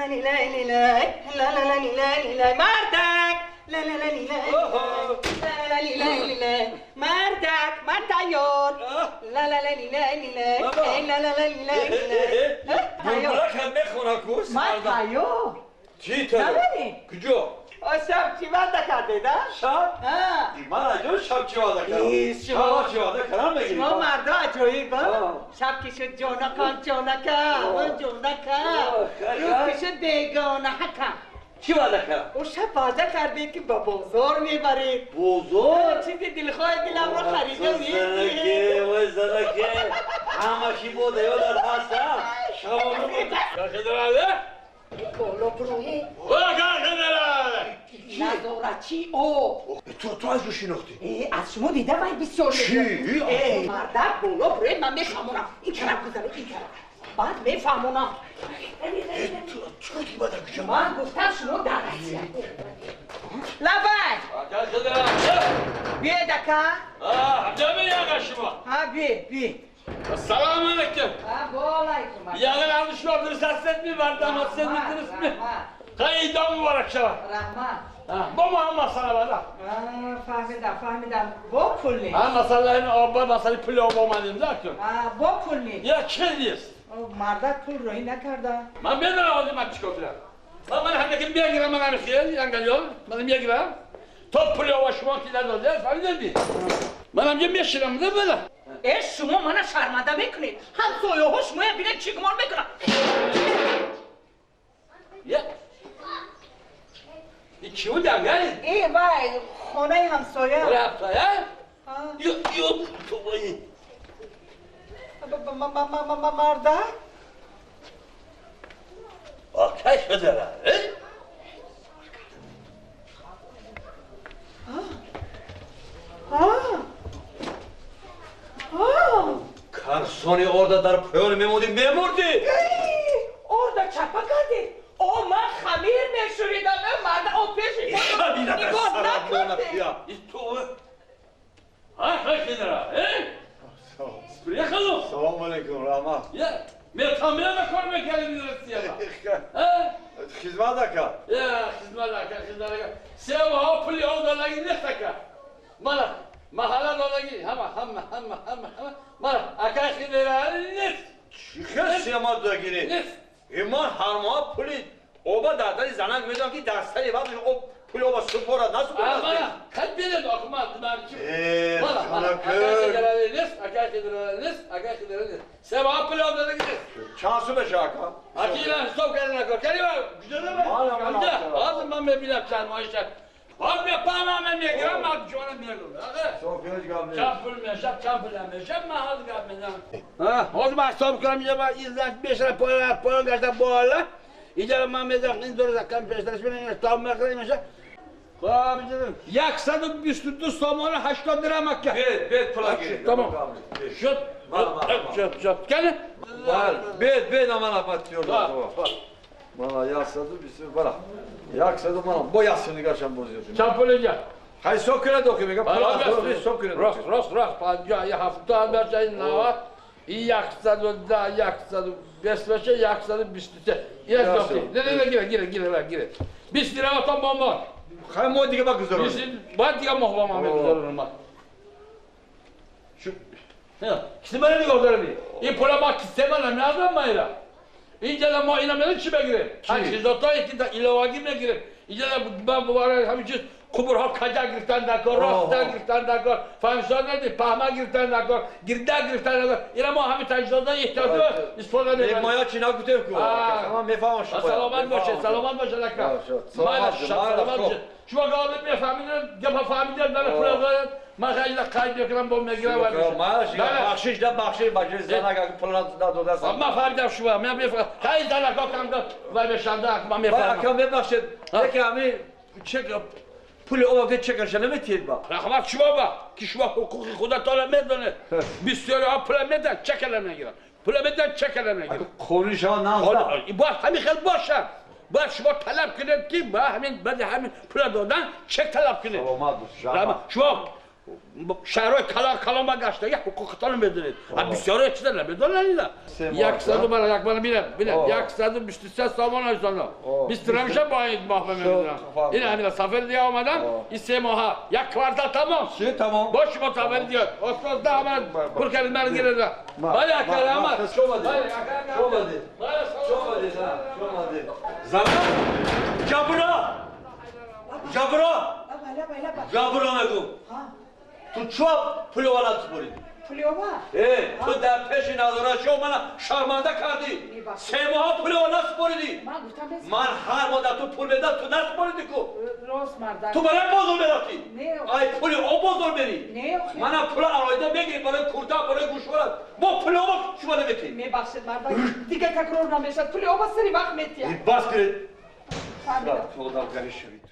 ла ли лай ли лай, ла ла ла ли лай ли лай, мардак, ла ла ла ли лай, ла ла ли лай ли лай, мардак, ман тайёр, ла ла ла ли лай ли лай, ла ла ла ли лай ли лай. Булбулак ҳам мехона кус. Ман тайёр. Чӣ тайёр? Куҷо? Шаб чӣ ваъда кардед, а? Шаб? Ман аҷоиб шаб чӣ ваъда кардам? Шаб чӣ ваъда кардам мегирӣ? Шумо мардо аҷоиб, а? Шаб ки шуд ҷонакан, ҷонакан, ҷонакан. Рӯз ки шуд бегонаҳакан. Чӣ ваъда кардам? О шаб ваъда кардед ки ба бозор мебаред. Бозор? Чизи дилхоҳи диламро харида меоред. Вой занаке, ҳама чӣ бода ёдат ҳаст, а? Шабону. Боло буроед. Назорачи об. Ту аз ӯ шинохтӣ? Аз шумо дида вай бисёр. Чӣ? Мардак боло буроед, ман мефаҳмонам. Ин тараф гузаред, ин тараф. Баъд мефаҳмонам. Чӣ гуфтӣ баъд куҷо? Ман гуфтам шумо дар Россия. Лабай! Биед ака. Шумо. Ҳа, би, би. Салам алейкум. Ҳа, ва алайкум. Яғын алышма дұрыс mi? Vardan hasret mi? Hayda mübarek şava. Раҳмат. Бо мо ҳам масъала бада. Фаҳмидам, фаҳмидам. Бо пул нест. Ҳам масъала ин об, масъала пул об омадем да кун. Бо пул нест. Я чӣ нест? Мардак пул роҳӣ накарда. Ман медонам ҳозир ман чикор кунам. Ман ҳамдаки мегирам, ман ҳамихел, янгалё, ман мегирам. То пули оба шумо ки надода, фаҳмидед? Ман ҳамҷа мешинам, да бала. Э, шумо мана шарманда мекунед. Ҳамсояҳо шумоя бинед чӣ гумон мекунанд? Я. Ин чӣ буд ангал? Э, вай, хонаи ҳамсоя. Хонаи ҳамсоя? Ё, ё, ту вой. Мардак? Окей шуда. Карсони орда дар поён мемонди, мемурдӣ. Орда чапа кардед. О, ман хамир мешӯридам, марда о пеши нигоҳ накардед. Приехал? Салом алейкум, раҳмат. Я, метамена кор мекардем Россия. Хизмат ака. Я, хизмат ака, хизмат ака. Сева пули об додаги нест ака. Мана, маҳалла додаги, ҳама, ҳама, ҳама, ҳама, ҳама. Мана, ака хидера нест. Чӣ хел сема додаги нест? Ман ҳар моҳ пули оба дар дари занак медонам ки дар сари вақташ об пули оба супорад, насупорад. Мана, хел беред охмад, ман чӣ? Мана, ака хидера нест, ака хидера нест, ака хидера нест. Сева пули об додаги нест. Чанд сум мешава ака? Аки ина ҳисоб карда накор. Кани ва куҷода ва? Ҳозир ман мебинам чанд моҳиша. Ҳозир мепаҳмам, ман мегирам, ман ҷонам мегирам. Чанд пул мешавад, чанд пул мешавад, ман ҳозир гап мезанам. Ҳозир ман ҳисоб кунам, инҷа ман излаш бешара поён, поён гашта бола. Инҷа ман мезанам, ин дороза кам пештараш мебинам, тоб мехӯрам, мешавад. Хоб, 122 сомона 80 дирам ака. Бед, бед пула гиред. Тамом. Шуд. Шуд, шуд. Кани? Бед, бед, аман ахмад тиёр. Мана 120 бара. 100 мана бо 100 дигашам боз ёфтем. Чанд пул инҷа? Хай ҳисоб кунед охи мегам пул ҳисоб кунед. Рост, рост, рост. 50, 70, 90, 110, 125, 123. Ина ҳисоб. Не, не, не, гире, гире, гире, гире. 20 дирам то бомбон. Хай мо дига ба гузаронем. Баъд дига моҳ ба ман мегузаронам. Шу киси мана нигоҳ дорами. Ин пула ма кисе мана надам ма ира. Инҷа мо ина медонӣ чӣ мегирем? Таҷҳизотое ки иловагӣ мегирем. Инҷа ман бовар ҳамин чиз қубурҳо каҷа гирифтан дар кор, роста гирифтан дар кор, фаҳмишон надӣ, паҳма гирифтан дар кор, гирда гирифтан дар кор. Ина мо ҳамин таҷҳизотҳои эҳтиёҷо истифода мебарем. Моя чӣ нагуфтем ку? Ман мефаҳмам шумо. Саломат бошед, саломат бошед ака. Саломат бошед. Шумо гап мефаҳмидед, гапа фаҳмидед, мана пула доред. Ман хеле қайд мекунам, бо мегирам. Бахшиш да бахшиш, ба ҷои занак агар пул надодааст. Ман фаҳмидам шумо, ман мефаҳмам. Хеле занако кам вай мешанда, ман мефаҳмам. Ака мебахшед, яке ҳамин чек пули оба ки чекаша наметиҳед ба. Раҳмат шумо ба, ки шумо ҳуқуқи худатонро медонед. Бисёриҳо пула медиҳанд, чекала мегиранд. Пула медиҳанд, чекала мегиранд. Қонуни шумо нағзда. Бояд ҳамин хел бошад. Бояд шумо талаб кунед ки ба ҳамин баъди ҳамин пула додан чек талаб кунед. Саломат бошед. Шумо Шаҳрҳои калон калон ба гашта, як ҳуқуқатонро медонед. А бисёре чиза намедонанд ина. 100 бара як бара бинед, бинед, 123 сомон арзона. 23 меша бо ин моҳ мемедонам. Ин ҳамина сафари дига омадам, ин 3 моҳа, як квартал тамом. Чи тамом? Бо шумо сафари дига. Остозда ҳама пур кардед, ман гирда. Бале, ака, раҳмат. Шомадед. Шомадед. Шомадед, шомадед. Зана! Ҷабро! Ҷабро! Лаба, лаба. Ҷабро мегум. Ту чо пули ова насупоридӣ? Пули ова? Э, ту дар пеши назоратчиҳо мана шарманда кардӣ. 3 моҳа пули ова насупоридӣ. Ман гуфтам без. Ман ҳар моҳ дар ту пул медам, ту насупоридӣ ку. Рост, мардак. Ту барои бозор мерафтӣ. Не. Ай пули об бозор мерӣ. Не, охи. Манам пула алоҳида мегирӣ барои курта, барои гӯшвора. Бо пули оба шума наметӣ. Мебахшед, мардак. Дига такрор намешад. Пули ова сари вақт метиҳам. Бас кунед. Фаҳмидам. Одамгарӣ шавид.